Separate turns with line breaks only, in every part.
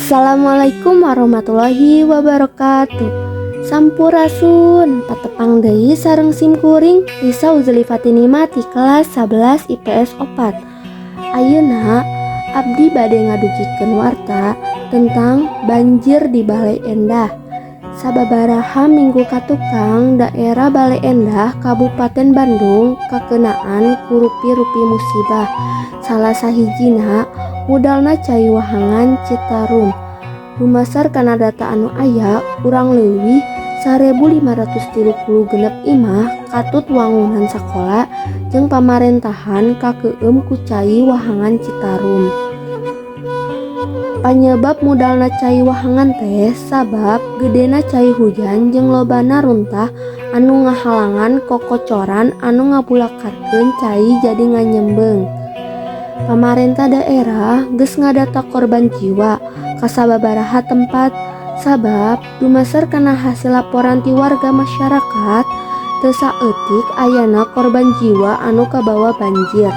Assalamualaikum warahmatullahi wabarakatuh. Sampurasun, patepang deui sareng sim kuring Risa Uzlifatini ti kelas 11 IPS 4. Ayeuna abdi bade ngadugikeun warta tentang banjir di Baleendah. Sababaraha minggu katukang, daerah Baleendah, Kabupaten Bandung, kakenaan ku rupi-rupi musibah. Salah sahijina mudalna cai wahangan Citarum. Dumasar kana data anu aya, kurang leuwih 1536 imah katut wangunan sakola jeung pamarentahan kakeueum ku cai wahangan Citarum. Panyebab mudalna cai wahangan teh sabab gedena cai hujan jeung lobana runtah anu ngahalangan kokocoran anu ngabulakarkeun cai jadi nganyembeng. Pamarentah daerah geus ngadata korban jiwa ka sababaraha tempat, sabab dumasar kana hasil laporan ti warga masyarakat, teu saeutik ayana korban jiwa anu kabawa banjir.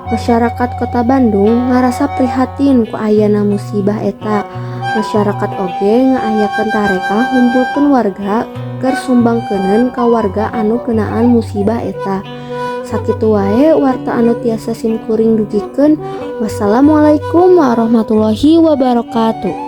Masyarakat Kota Bandung ngarasa prihatin ku ayana musibah eta. Masyarakat oge ngaayakeun tarekah ngumpulkeun warga keur sumbangkeuneun ka warga anu keunaan musibah eta. Sakitu wae warta anu tiasa sim kuring dugikeun. Wassalamualaikum warahmatullahi wabarakatuh.